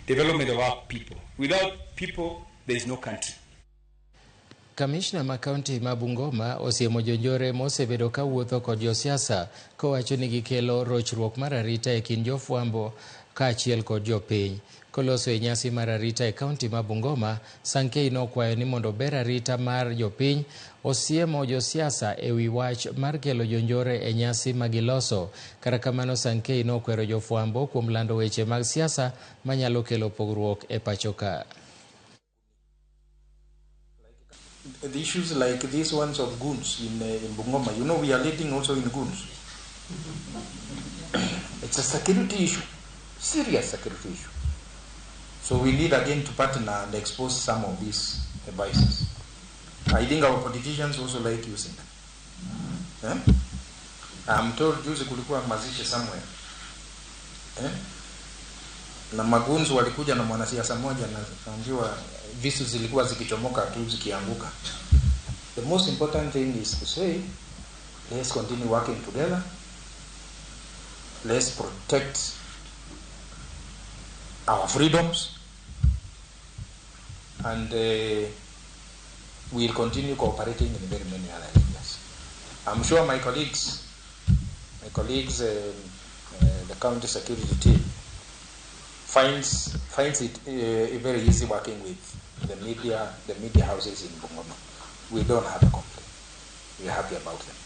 Development of our people. Without people, there is no country. Kamishna ma kaunti ma Bungoma osiemo jonjore mosebedo ka wuotho kod josiasa kowacho ni gikelo rochruok mar arita e kind jofwambo kaachiel kod jopiny. Koloso e nyasi mar arita e kaunti ma Bungoma, Sankei nokwayo ni mondo ober arita mar jopiny, osiemo josiasa e wi wach mar kelo jonjore e nyasi ma giloso. Kata kamano Sankei nokwero jofwambo kuom lando weche mag siasa manyalo kelo pogruok e pacho ka. The issues like these ones of goons in Bungoma, you know we are leading also in goons. It's a security issue, serious security issue. So we need again to partner and expose some of these vices. I think our politicians also like using them. Eh? I'm told juzi kulikuwa mazishi somewhere. Eh? Na magoons walikuja na mwanasiasa mmoja na naambiwa visu zilikuwa zikichomoka tu zikianguka. The most important thing is to say, let's continue working together. Let's protect our freedoms. And we'll continue cooperating in very many other areas. I'm sure my colleagues, the county security team, finds it very easy working with the media houses in Bungoma. We don't have a complaint. We're happy about them.